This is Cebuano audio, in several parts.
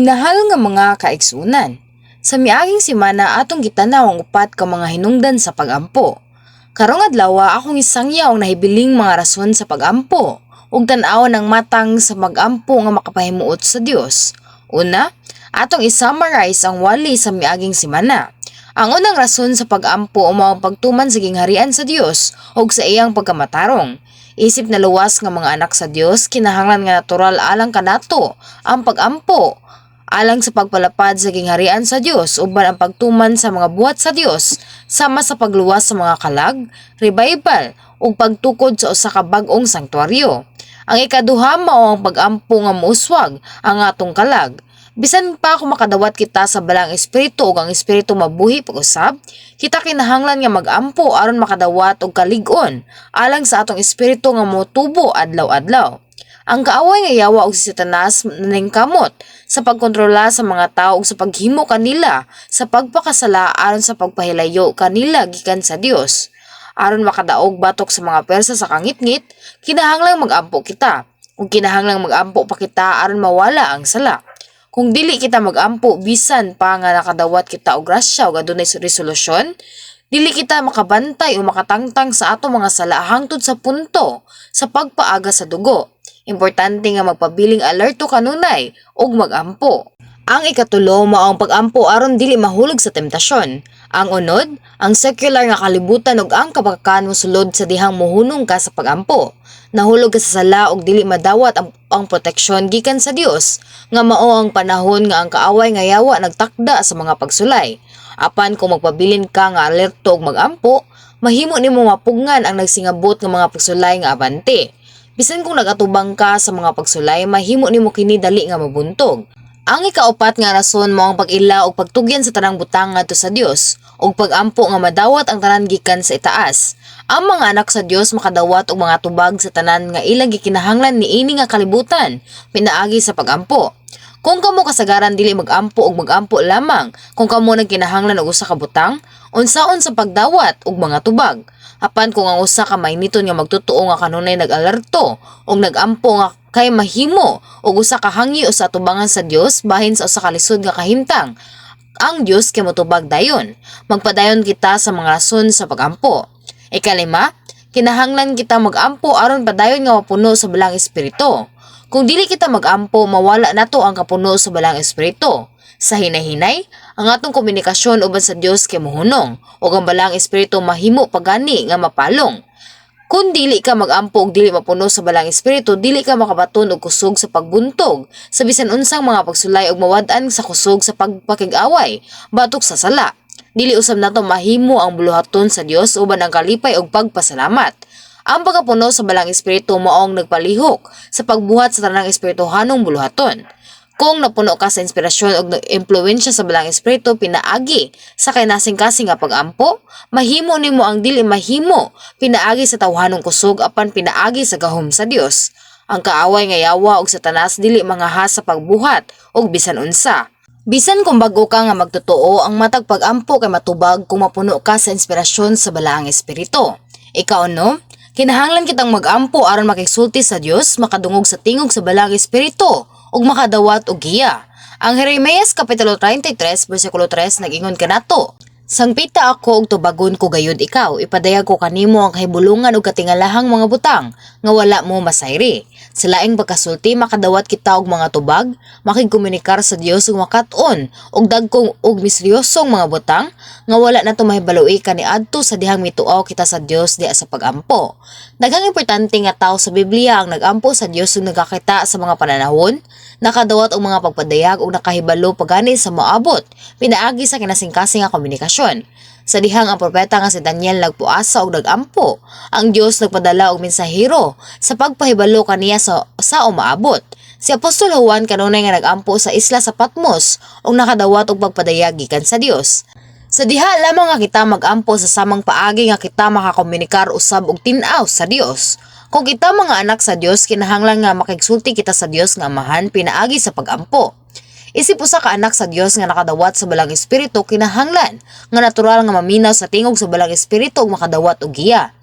Minahal nga mga kaigsuonan, sa miaging semana atong gitanaw ang upat ka mga hinungdan sa pagampo. Karong adlaw, akong isangyaw ang nahibiling mga rason sa pagampo ug tan-awon ang matang sa magampo nga makapahimuot sa Dios. Una, atong i-summarize ang wali sa miaging semana. Ang unang rason sa pagampo mao ang pagtuman sa gingharian sa Dios ug sa iyang pagkamatarong. Isip naluwas nga mga anak sa Dios, kinahanglan nga natural alang kanato ang pagampo alang sa pagpalapad sa gingharian sa Dios uban ang pagtuman sa mga buhat sa Dios sama sa pagluwas sa mga kalag, revival ug pagtukod sa usa ka bag-ong sanktuaryo. Ang ikaduha mao ang pagampo nga muuswag ang atong kalag. Bisan pa kung makadawat kita sa Balaang Espiritu ug ang Espiritu mabuhi pag-usab, kita kinahanglan nga magampo aron makadawat og kalig-on alang sa atong espiritu nga motubo adlaw-adlaw. Ang kaaway nga yawa og si Satanas naningkamot sa pagkontrola sa mga tao ug sa paghimo kanila sa pagpakasala aron sa pagpahilayo kanila gikan sa Dios. Aron makadaog batok sa mga pwersa sa kangitngit, kinahanglang magampo kita. Ug kinahanglang magampo pa kita aron mawala ang sala. Kung dili kita magampo, bisan pa nga nakadawat kita og grasya ug adunay resolusyon, dili kita makabantay o makatangtang sa atong mga sala hangtod sa punto sa pagpaaga sa dugo. Importante nga magpabiling alerto kanunay ug magampo. Ang ikatulo mao ang pagampo aron dili mahulog sa temptasyon. Ang unod, ang secular nga kalibutan ug ang kabakakan mosulod sa dihang mohunong ka sa pagampo. Nahulog ka sa sala ug dili madawat ang proteksyon gikan sa Dios nga mao ang panahon nga ang kaaway nga yawa nagtakda sa mga pagsulay. Apan kung magpabilin ka nga alerto ug magampo, mahimo nimo mapugngan ang nagsingabot nga mga pagsulay nga abante. Bisan kung nagatubang ka sa mga pagsulay, mahimo nimo kini dali nga mabuntog. Ang ikaupat nga rason mao ang pag-ila ug pagtugyan sa tanang butang ngadto sa Dios ug pagampo nga madawat ang tanan gikan sa itaas. Ang mga anak sa Dios makadawat og mga tubag sa tanan nga ilang gikinahanglan niini nga kalibutan pinaagi sa pagampo. Kung kamo kasagaran dili magampo og magampo lamang kung kamo nagkinahanglan og usa ka butang, unsaon sa pagdawat og mga tubag? Apan kung ang usa ka mainiton nga magtotoo nga kanunay nag-alerto og nagampo nga kay mahimo og usa ka hangyo sa atubangan sa Dios bahin sa usa ka lisod nga kahimtang, ang Dios kay motubag dayon. Magpadayon kita sa mga rason sa pagampo. Ikalima, kinahanglan kita magampo aron padayon nga mapuno sa Balaang Espiritu. Kung dili kita magampo, mawala nato ang kapuno sa Balaang Espiritu. Sa hinay-hinay, ang atong komunikasyon uban sa Dios kay mohunong ug ang Balaang Espiritu mahimo pagani nga mapalong. Kung dili ka magampo ug dili mapuno sa Balaang Espiritu, dili ka makabaton og kusog sa pagbuntog sa bisan unsang mga pagsulay ug mawad-an sa kusog sa pagpakig-away batok sa sala. Dili usab nato mahimo ang buluhaton sa Dios uban ang kalipay ug pagpasalamat. Ang pagkapuno sa Balaang Espiritu mao ang nagpalihok sa pagbuhat sa tanang espirituhanong buluhaton. Kung napuno ka sa inspirasyon ug impluwensya sa Balaang Espiritu pinaagi sa kinasing-kasing nga pagampo, mahimo nimo ang dili mahimo pinaagi sa tawhanong kusog apan pinaagi sa gahom sa Dios. Ang kaaway nga yawa ug Satanas dili mangahas sa pagbuhat og bisan unsa. Bisan kung bag-o ka nga magtotoo, ang matag pagampo kay matubag kung mapuno ka sa inspirasyon sa Balaang Espiritu. Ikaunom, kinahanglan kitang magampo aron makigsulti sa Dios, makadungog sa tingog sa Balaang Espiritu ug makadawat og giya. Ang Jeremias kapitulo 33 bersikulo 3 nag-ingon kanato: "Sangpita ako ug tubagon ko gayud ikaw, ipadayag ko kanimo ang kahibulungan ug katingalahang mga butang nga wala mo masayri." Sa laing pagkasulti, makadawat kita og mga tubag, makigkomunikar sa Dios ug makat-on og dagkong ug misteryosong mga butang nga wala nato mahibaloi kaniadto sa dihang mituaw kita sa Dios diha sa pagampo. Daghang importante nga tawo sa Biblia ang nagampo sa Dios ug nagakita sa mga pananahon, nakadawat og mga pagpadayag ug nakahibalo pagani sa moabot pinaagi sa kinasingkasing nga komunikasyon. Sa dihang ang propeta nga si Daniel nagpuasa og nagampo, ang Dios nagpadala og mensahero sa pagpahibalo kaniya sa umaabot. Si Apostol Juan kanunay nga nagampo sa isla sa Patmos ug nakadawat og pagpadayag gikan sa Dios. Sa diha lamang nga kita magampo sa samang paagi nga kita makakomunikar usab og tin-aw sa Dios. Kung kita mga anak sa Dios, kinahanglan nga makigsulti kita sa Dios nga Amahan pinaagi sa pagampo. Isip usa ka anak sa Dios nga nakadawat sa Balaang Espiritu, kinahanglan nga natural nga maminaw sa tingog sa Balaang Espiritu ug makadawat og giya.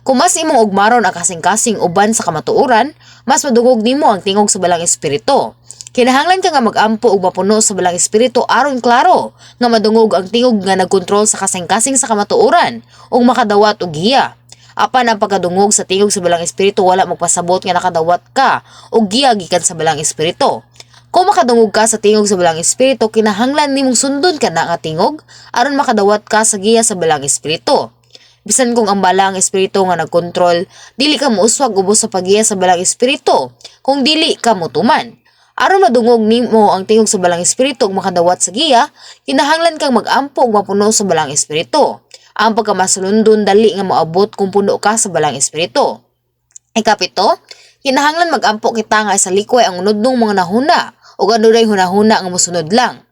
Kung mas imong ugmaron ang kasing-kasing uban sa kamatuoran, mas madungog nimo ang tingog sa Balaang Espiritu. Kinahanglan ka nga magampo ug mapuno sa Balaang Espiritu aron klaro nga madungog ang tingog nga nagkontrol sa kasing-kasing sa kamatuoran ug makadawat og giya. Apan ang pagkadungog sa tingog sa Balaang Espiritu wala magpasabot nga nakadawat ka og giya gikan sa Balaang Espiritu. Kung makadungog ka sa tingog sa Balaang Espiritu, kinahanglan nimong sundon kana nga tingog aron makadawat ka sa giya sa Balaang Espiritu. Bisan kung ang Balaang Espiritu nga nagkontrol, dili ka mouswag ubos sa paggiya sa Balaang Espiritu kung dili ka motuman. Aron madungog nimo ang tingog sa Balaang Espiritu ug makadawat sa giya, kinahanglan kang mag-ampo ug mapuno sa Balaang Espiritu. Ang pagkamasulundon dali nga moabot kung puno ka sa Balaang Espiritu. Ikapito, kinahanglan mag-ampo kita nga isalikway ang unodnong mga hunahuna ug adunay hunahuna nga mosunod lang.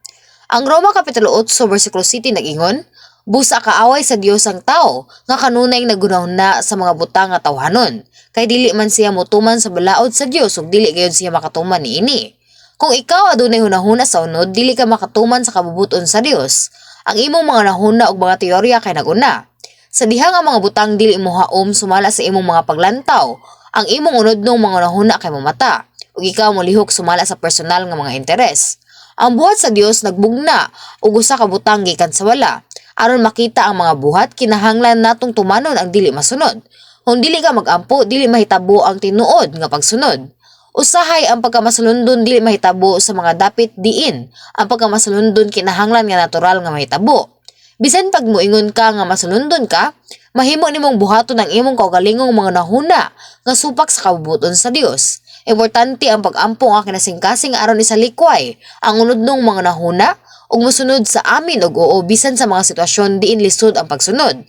Ang Roma Kapitulo 8 versikulo 7 nag-ingon, "Busa kaaway sa Dios ang tao nga kanunay naghunahuna sa mga butang nga tawhanon, kay dili man siya motuman sa balaod sa Dios ug dili gayud siya makatuman niini." Kung ikaw adunay hunahuna sa unod, dili ka makatuman sa kabubuton sa Dios. Ang imong mga hunahuna ug mga teorya kay naguna. Sa dihang ang mga butang dili mo haom sumala sa imong mga paglantaw, ang imong unodnong mga hunahuna kay mamata, ug ikaw molihok sumala sa personal nga mga interes. Ang buhat sa Dios nagbugna ug usa ka butang gikan sa wala. Aron makita ang mga buhat, kinahanglan natong tumanon ang dili masunod. Kung dili ka magampo, dili mahitabo ang tinuod nga pagsunod. Usahay ang pagkamasulundon dili mahitabo sa mga dapit diin. Ang pagkamasulundon kinahanglan nga natural nga mahitabo. Bisan pag muingon ka nga masulundon ka, mahimo nimong buhaton ang imong kaugalingong mga hunahuna nga supak sa kabubuton sa Dios. Importante ang pag-ampo nga kinasingkasing aron isalikway ang unodnong mga hunahuna ug mosunod sa amin ug oo bisan sa mga sitwasyon diin lisod ang pagsunod.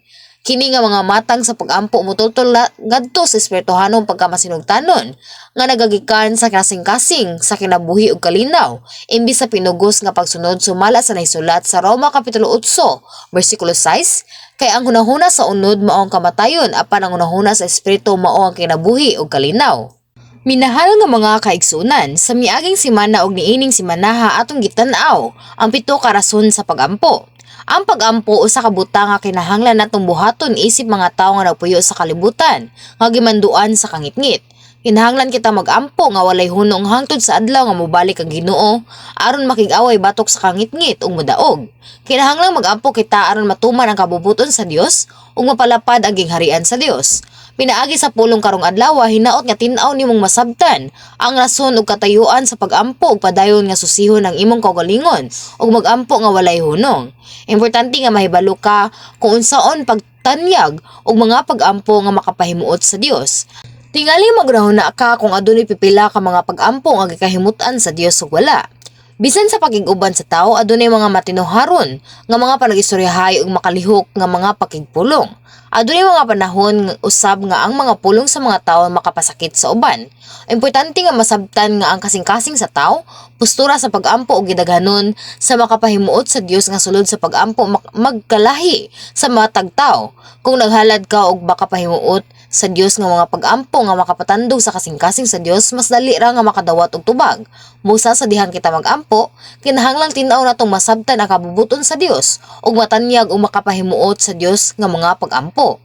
Kini nga mga matang sa pag-ampo motultol ngadto sa espirituhanong pagkamasinugtanon nga nagagikan sa kasing-kasing sa kinabuhi ug kalinaw imbis sa pinugos nga pagsunod sumala sa nahisulat sa Roma Kapitulo 8 versikulo 6, "Kay ang hunahuna sa unod mao ang kamatayon, apan ang hunahuna sa espiritu mao ang kinabuhi ug kalinaw." Minahal nga mga kaigsunan, sa miaging simana og niining simanaha atong gitan-aw ang pito ka rason sa pagampo. Ang pagampo usa ka butang nga kinahanglan natong buhaton isip mga tawo nga nagpuyo sa kalibutan nga gimanduan sa kangitngit. Kinahanglan kita magampo nga walay hunong hangtod sa adlaw nga mobalik ang Ginoo aron makig-away batok sa kangitngit ug modaog. Kinahanglan magampo kita aron matuman ang kabubuton sa Dios ug mapalapad ang gingharian sa Dios. Pinaagi sa pulong karong adlaw, hinaot nga tin-aw nimong masabtan ang rason ug katayuan sa pagampo ug padayon nga susihon ang imong kaugalingon ug magampo nga walay hunong. Importante nga mahibalo ka kung unsaon pagtanyag og mga pagampo nga makapahimuot sa Dios. Tingali maghunahuna ka kung adunay pipila ka mga pagampo nga gikahimutan sa Dios ug wala. Bisan sa pakig-uban sa tao, adunay mga matinoharon nga mga panag-istoryahay ug makalihok nga mga pakigpulong. Adunay mga panahon usab nga ang mga pulong sa mga tao makapasakit sa uban. Importante nga masabtan nga ang kasing-kasing sa tao, postura sa pagampo ug gidaghanon sa makapahimuot sa Dios nga sulod sa pagampo magkalahi sa matag tao. Kung naghalad ka og makapahimuot sa Dios nga mga pagampo nga makapatandog sa kasing-kasing sa Dios, mas dali ra nga makadawat og tubag. Busa sa dihang kita magampo, kinahanglang tin-aw natong masabtan ang kabubuton sa Dios ug matanyag og makapahimuot sa Dios nga mga pagampo.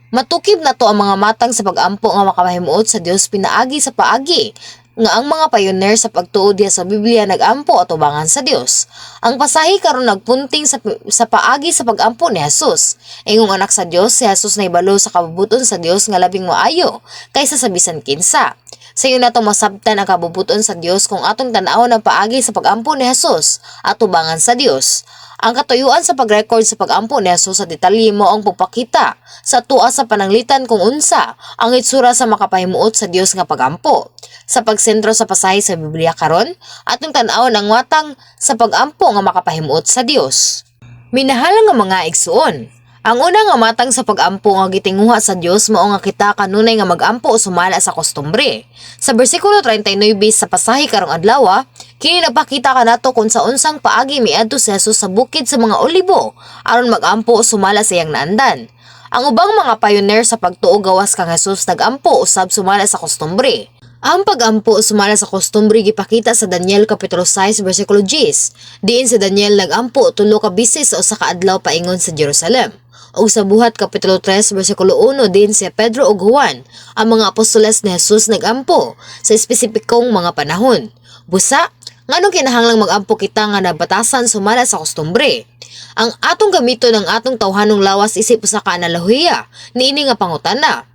Matukib nato ang mga matang sa pagampo nga makapahimuot sa Dios pinaagi sa paagi nga ang mga pioneer sa pagtuo diha sa Biblia nagampo atubangan sa Dios. Ang pasahe karon nagpunting sa paagi sa pagampo ni Jesus. Ingong anak sa Dios, si Jesus nahibalo sa kabubuton sa Dios nga labing maayo kaysa sa bisan kinsa. Sayo nato masabtan ang kabubuton sa Dios kung atong tan-awon ang paagi sa pagampo ni Jesus atubangan sa Dios. Ang katuyuan sa pag-record sa pagampo ni Jesus sa detalye mao ang pagpakita sa atoa sa pananglitan kung unsa ang itsura sa makapahimuot sa Dios nga pagampo. Sa pagsentro sa pasahe sa Biblia karon, atong tan-awon ang matang sa pagampo nga makapahimuot sa Dios. Minahal nga mga igsuon, ang una nga matang sa pagampo nga gitinguha sa Dios mao nga kita kanunay nga magampo sumala sa kostumbre. Sa bersikulo 39 sa pasahe karong adlaw, kini nagpakita kanato kung sa unsang paagi miadto si Jesus sa bukid sa mga Olibo aron magampo sumala sa iyang naandan. Ang ubang mga pioneer sa pagtuo gawas kang Jesus nagampo usab sumala sa kostumbre. Ang pagampo sumala sa kostumbre gipakita sa Daniel Kapitulo 6 bersikulo 10. Diin si Daniel nagampo 3 ka bisis sa usa ka adlaw paingon sa Jerusalem. Ug sa Buhat kapitulo 3 bersikulo 1, din si Pedro ug Juan, ang mga apostoles ni Jesus, nagampo sa espesipikong mga panahon. Busa, nganong kinahanglang magampo kita nga nabatasan sumala sa kostumbre? Ang atong gamiton ang atong tawhanong lawas isip usa ka analohiya niini nga pangutana.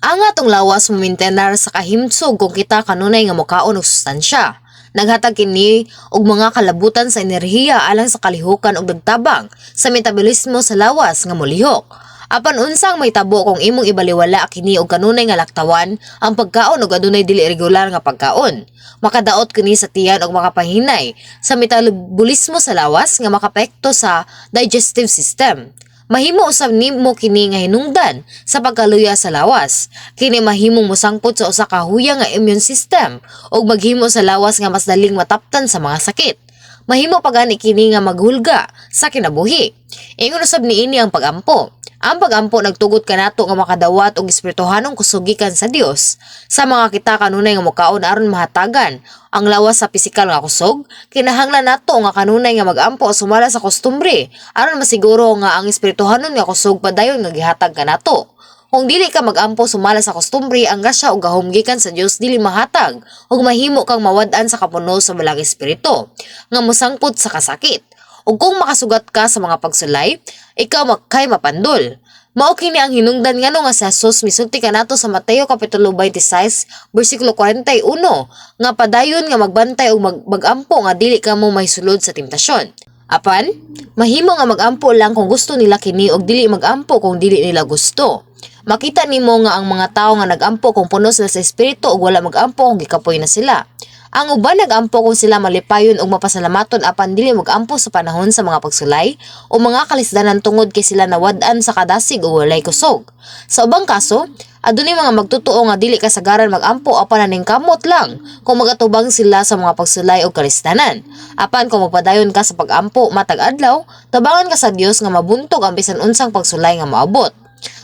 Ang atong lawas momintenar sa kahimsog kung kita kanunay nga mokaon og sustansya. Naghatag kini og mga kalabutan sa enerhiya alang sa kalihukan ug nagtabang sa metabolismo sa lawas nga molihok. Apan unsa ang mahitabo kung imong ibaliwala kini og kanunay nga laktawan ang pagkaon ug adunay dili regular nga pagkaon? Makadaot kini sa tiyan ug makapahinay sa metabolismo sa lawas nga makaapekto sa digestive system. Mahimo usab nimo kini nga hinungdan sa pagkaluya sa lawas. Kini mahimong mosangpot sa usa ka huya nga immune system ug maghimo sa lawas nga mas daling mataptan sa mga sakit. Mahimo pa gani kini nga maghulga sa kinabuhi. Ingon usab niini ang pagampo. Ang pagampo nagtugot kanato nga makadawat og espirituhanong kusog gikan sa Dios. Sa mga kita kanunay nga mokaon aron mahatagan ang lawas sa pisikal nga kusog, kinahanglan nato nga kanunay nga magampo sumala sa kostumbre aron masiguro nga ang espirituhanon nga kusog padayon nga gihatag kanato. Kung dili ka magampo sumala sa kostumbre, ang grasya ug gahom gikan sa Dios dili mahatag ug mahimo kang mawad-an sa kapuno sa Balaang Espiritu nga mosangpot sa kasakit. Ug kung makasugat ka sa mga pagsulay, ikaw kay mapandol. Mao kini ang hinungdan ngano nga si Jesus misulti kanato sa Mateo kapitulo 26 bersikulo 41 nga padayon nga magbantay ug magampo nga dili kamo mahisulod sa temptasyon. Apan, mahimo nga magampo lang kung gusto nila kini ug dili magampo kung dili nila gusto. Makita nimo nga ang mga tawo nga nagampo kung puno sila sa espiritu ug wala magampo kung gikapoy na sila. Ang uban nagampo kung sila malipayon ug mapasalamaton, apan dili magampo sa panahon sa mga pagsulay o mga kalisdanan tungod kay sila nawad-an sa kadasig o walay kusog. Sa ubang kaso, adunay mga magtotoo nga dili kasagaran magampo apan naningkamot lang kung magatubang sila sa mga pagsulay o kalisdanan. Apan kung magpadayon ka sa pagampo matag adlaw, tabangan ka sa Dios nga mabuntog ang bisan unsang pagsulay nga moabot.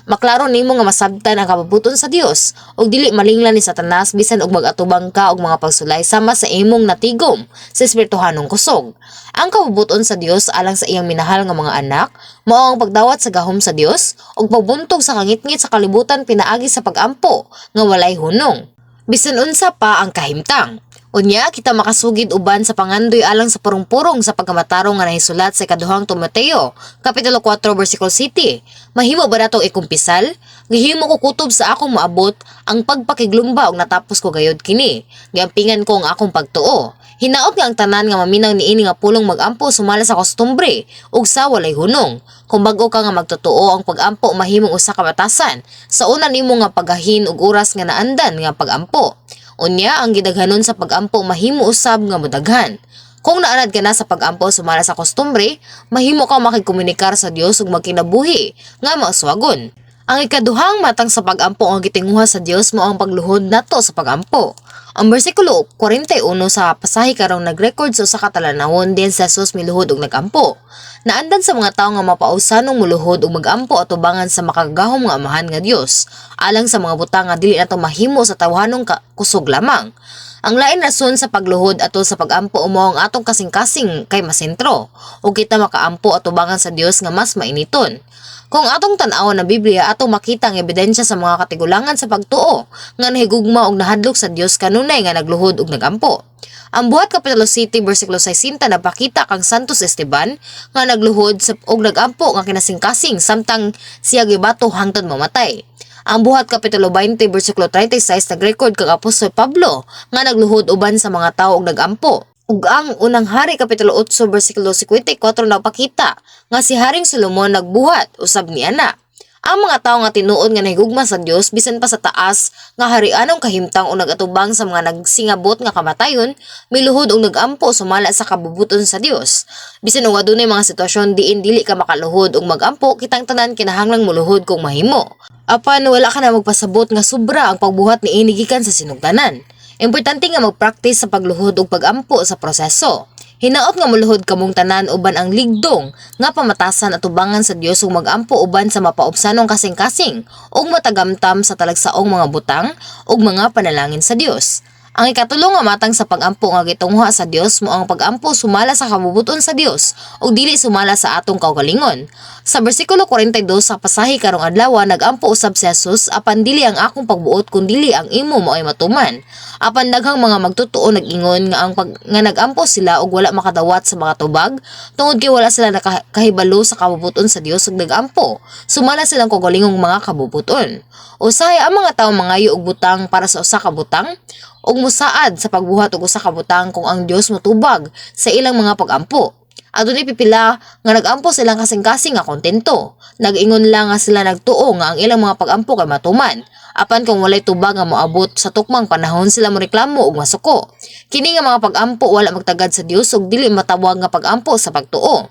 Maklaro nimo nga masabtan ang kabubut-on sa Dios ug dili malinglan ni Satanas bisan og mag-atubang ka og mga pagsulay sama sa imong natigom sa espirituhanong kusog. Ang kabubut-on sa Dios alang sa iyang minahal nga mga anak mao ang pagdawat sa gahom sa Dios ug pagbuntok sa kangitngit sa kalibutan pinaagi sa pagampo nga walay hunong, bisan unsa pa ang kahimtang. Unya, kita makasugid uban sa pangandoy alang sa purong-purong sa pagkamatarong nga nahisulat sa Ikaduhang Timoteo, Kapitulo 4, versikulo 7. Mahimo ba natong ikumpisal? Gihimo ko kutob sa akong maabot ang pagpakiglumba ug natapos ko gayod kini. Giampingan ko ang akong pagtuo. Hinaot nga ang tanan nga maminaw niini nga pulong magampo sumala sa kostumbre ug sa walay hunong. Kung bag-o ka nga magtotoo, ang pagampo mahimong usa ka batasan sa una nimo nga paggahin og oras nga naandan nga pagampo. Unya, ang gidaghanon sa pagampo mahimo usab nga modaghan. Kung naanad ka na sa pagampo sumala sa kostumbre, mahimo ka makigkomunikar sa Dios ug magkinabuhi nga mauswagon. Ang ikaduhang matang sa pagampo ang gitinguha sa Dios mao ang pagluhod nato sa pagampo. Ang bersikulo 41 sa pasahe karong nag-record sa usa ka talanawon din sa Jesus miluhod ug nagampo. Naandan sa mga tawo nga mapausanong muluhod ug magampo atubangan sa makagagahom nga Amahan nga Dios alang sa mga butang nga dili nato mahimo sa tawhanong kusog lamang. Ang lain rason sa pagluhod atol sa pagampo mao ang atong kasing-kasing kay masentro ug kita makaampo atubangan sa Dios nga mas mainiton. Kung atong tan-awon ang Biblia, atong makita ang ebidensya sa mga katigulangan sa pagtuo nga nahigugma og nahadlok sa Dios kanunay nga nagluhod ug nagampo. Ang Buhat kapitulo 7 bersikulo 60 napakita kang Santos Esteban nga nagluhod sa og nagampo nga kinasingkasing samtang siya gibato hangtod mamatay. Ang Buhat kapitulo 20 bersikulo 36 nagrekord kang Apostol Pablo nga nagluhod uban sa mga tawo og nagampo. Ug ang Unang Hari kapitulo 8 bersikulo 54 nagpakita nga si Haring Solomon nagbuhat usab ni ana. Ang mga tawo nga tinuod nga nahigugma sa Dios bisan pa sa taas nga harianong kahimtang o nagatubang sa mga nagsingabot nga kamatayon, miluhod og nagampo sumala sa kabubuton sa Dios. Bisan og adunay mga sitwasyon diin dili ka makaluhod og magampo, kitang tanan kinahanglang muluhod kung mahimo. Apan wala ka na magpasabot nga sobra ang pagbuhat niini gikan sa sinugdanan. Importante nga magpractice sa pagluhod ug pagampo sa proseso. Hinaot nga muluhod kamong tanan uban ang ligdong nga pamatasan at tubangan sa Dios ug magampo uban sa mapaubsanong kasing-kasing ug matagamtam sa talagsaong mga butang ug mga panalangin sa Dios. Ang ikatulo nga matang sa pag-ampo nga gitungha sa Dios mao ang pag-ampo sumala sa kabubuton sa Dios ug dili sumala sa atong kaugalingon. Sa bersikulo 42 sa pasahe karong adlaw, nag-ampo usab si Jesus, "Apan dili ang akong pagbuot kundili ang imo mao'y matuman." Apan daghang mga magtotoo nag-ingon nga ang pag, nga nag-ampo sila ug wala makadawat sa mga tubag tungod kay wala sila nakahibalo sa kabubuton sa Dios ug nag-ampo sumala silang kaugalingong mga kabubuton. Usahay ang mga tawo mangayo og butang para sa usa ka butang ug musaad sa pagbuhat og usa ka butang kung ang Dios motubag sa ilang mga pag-ampo. Adunay pipila nga nag-ampo sa ilang kasing-kasing nga kontento. Nag-ingon lang nga sila nagtuo nga ang ilang mga pag-ampo kay matuman. Apan kung walay tubag nga moabot sa tukmang panahon, sila moreklamo ug masuko. Kini nga mga pag-ampo wala magtagad sa Dios ug dili matawag nga pag-ampo sa pagtuo.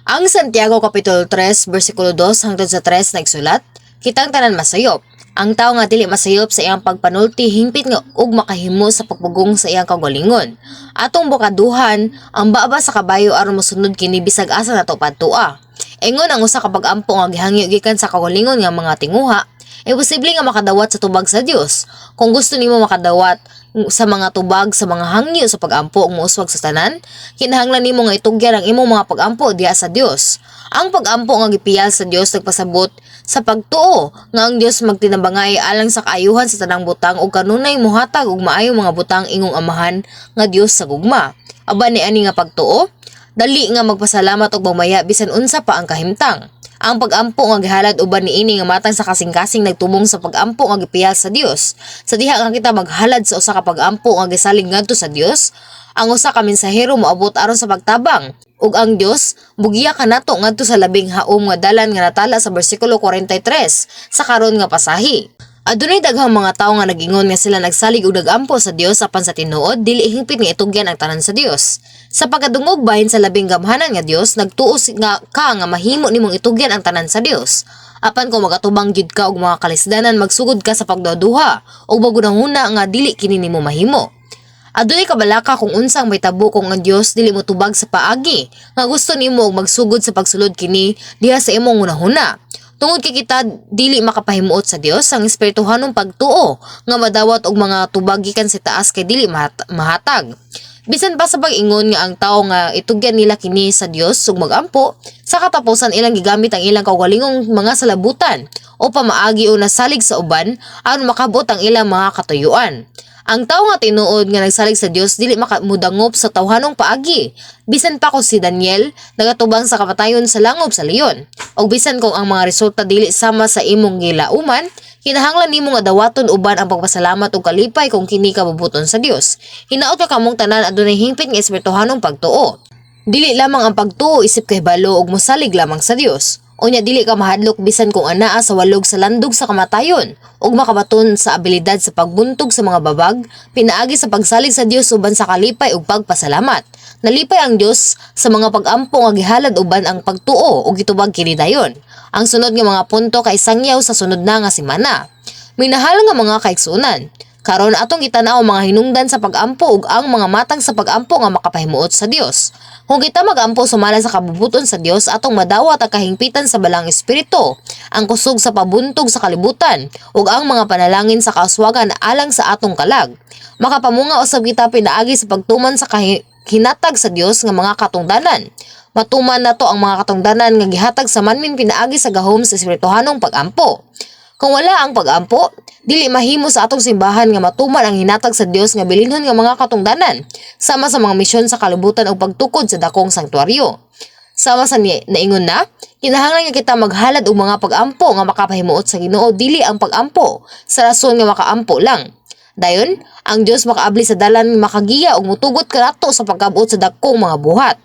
Ang Santiago Kapitulo 3 bersikulo 2 hangtod sa 3 nagsulat, "Kitang tanan masayop. Ang tawo nga dili masayop sa iyang pagpanulti hingpit nga og makahimo sa pagpugong sa iyang kaugalingon. Atong bokaduhan ang baba sa kabayo aron mosunod kini bisag asa nato padtua." Ingon ang usa ka pag-ampo nga gihangyo gikan sa kaugalingon nga mga tinguha, imposible nga makadawat sa tubag sa Dios. Kung gusto nimo makadawat sa mga tubag sa mga hangyo sa pag-ampo ug mouswag sa tanan, kinahanglan nimo nga itugyan ang imong mga pag-ampo diha sa Dios. Ang pag-ampo nga gipiyal sa Dios nagpasabot sa pagtuo nga ang Dios magtinabangay alang sa kaayuhan sa tanang butang ug kanunay mohatag og maayong mga butang ingong Amahan nga Dios sa gugma. Aban ni ani nga pagtuo, dali nga magpasalamat og mamaya bisan unsa pa ang kahimtang. Ang pag-ampo nga gihalad uban niini nga matang sa kasing-kasing nagtumong sa pag-ampo nga gipiyal sa Dios. Sa diha nga kita maghalad sa usa ka pag-ampo nga gisalig ngadto sa Dios, ang usa ka mensahero moabot aron sa pagtabang ug ang Dios mugiya kanato ngadto sa labing haom nga dalan nga natala sa bersikulo 43 sa karon nga pasahi. Adunay daghang mga tawo nga nag-ingon nga sila nagsalig ug nag-ampo sa Dios, apan sa tinuod dili hingpit nga itugyan ang tanan sa Dios. Sa pagkadungog bahin sa labing gamhanan nga Dios, nagtuo nga ka nga mahimo nimong itugyan ang tanan sa Dios. Apan kung magatubang gyud ka og mga kalisdanan, magsugod ka sa pagduhaduha ug magunahuna nga dili kini nimo mahimo. Adunay kabalaka kung unsang mahitabo kung ang Dios dili motubag sa paagi nga gusto nimo og magsugod sa pagsulod kini diha sa imong hunahuna. Tungod kay kita dili makapahimuot sa Dios, ang espirituhanong pagtuo nga madawat og mga tubag gikan sa taas kay dili mahatag. Bisan pa sa pag-ingon nga ang tawo nga itugyan nila kini sa Dios ug magampo, sa katapusan ilang gigamit ang ilang kaugalingong mga salabutan o pamaagi o nasalig sa uban aron makabot ang ilang mga katuyuan. Ang tawo nga tinuod nga nagsalig sa Dios dili makamudangop sa tawhanong paagi. Bisan pa kung si Daniel nagatubang sa kamatayon sa langob sa leon. Og bisan kung ang mga resulta dili sama sa imong gilauman, kinahanglan nimo nga dawaton uban ang pagpasalamat ug kalipay kung kini kabubuton sa Dios. Hinaot nga kamong tanan adunay hingpit nga espirituhanong pagtuo. Dili lamang ang pagtuo isip kahibalo ug mosalig lamang sa Dios. Unya dili ka mahadlok bisan kung anaa sa walog sa landog sa kamatayon ug makabaton sa abilidad sa pagbuntog sa mga babag pinaagi sa pagsalig sa Dios uban sa kalipay ug pagpasalamat. Nalipay ang Dios sa mga pag-ampo nga gihalad uban ang pagtuo ug gitubag kini dayon. Ang sunod nga mga punto kay sangyaw sa sunod na nga semana. Minahal nga mga kaigsuonan, karon atong gitan-aw ang mga hinungdan sa pag-ampo ug ang mga matang sa pag-ampo nga makapahimuot sa Dios. Kung kita mag-ampo sumala sa kabubuton sa Dios, atong madawat ang kahingpitan sa Balaang Espiritu, ang kusog sa pabuntog sa kalibutan, ug ang mga panalangin sa kauswagan alang sa atong kalag. Makapamunga usab kita pinaagi sa pagtuman sa hinatag sa Dios nga mga katungdanan. Matuman nato ang mga katungdanan nga gihatag sa manmin pinaagi sa gahom sa espirituhanong pag-ampo. Kung wala ang pag-ampo, dili mahimo sa atong simbahan nga matuman ang hinatag sa Dios nga bilinhon nga mga katungdanan, sama sa mga misyon sa kalibutan ug pagtukod sa dakong sanktuaryo. Sama sa naingon na, kinahanglan nga kita maghalad og mga pag-ampo nga makapahimuot sa Ginoo, dili ang pag-ampo sa rason nga makaampo lang. Dayon, ang Dios makaabli sa dalan, makagiya ug mutugot kanato sa pagkabot sa dakong mga buhat.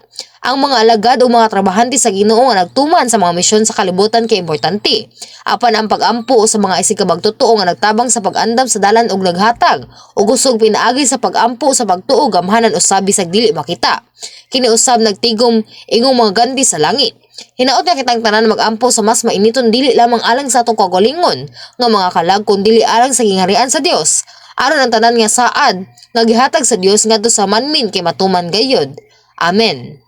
Ang mga alagad o mga trabahante sa Ginoo nga nagtuman sa mga misyon sa kalibutan kay importante. Apan ang pag-ampo sa mga isig ka magtotoo nga nagtabang sa pag-andam sa dalan ug naghatag ug kusog pinaagi sa pag-ampo sa pagtuo gamhanan usab bisag dili makita. Kini usab nagtigom ingong mga ganti sa langit. Hinaot nga kitang tanan mag-ampo sa mas mainiton dili lamang alang sa atong kaugalingon nga mga kalag kun dili alang sa gingharian sa Dios. Aron ang tanan nga saad nga gihatag sa Dios ngadto sa manmin kay matuman gayud. Amen.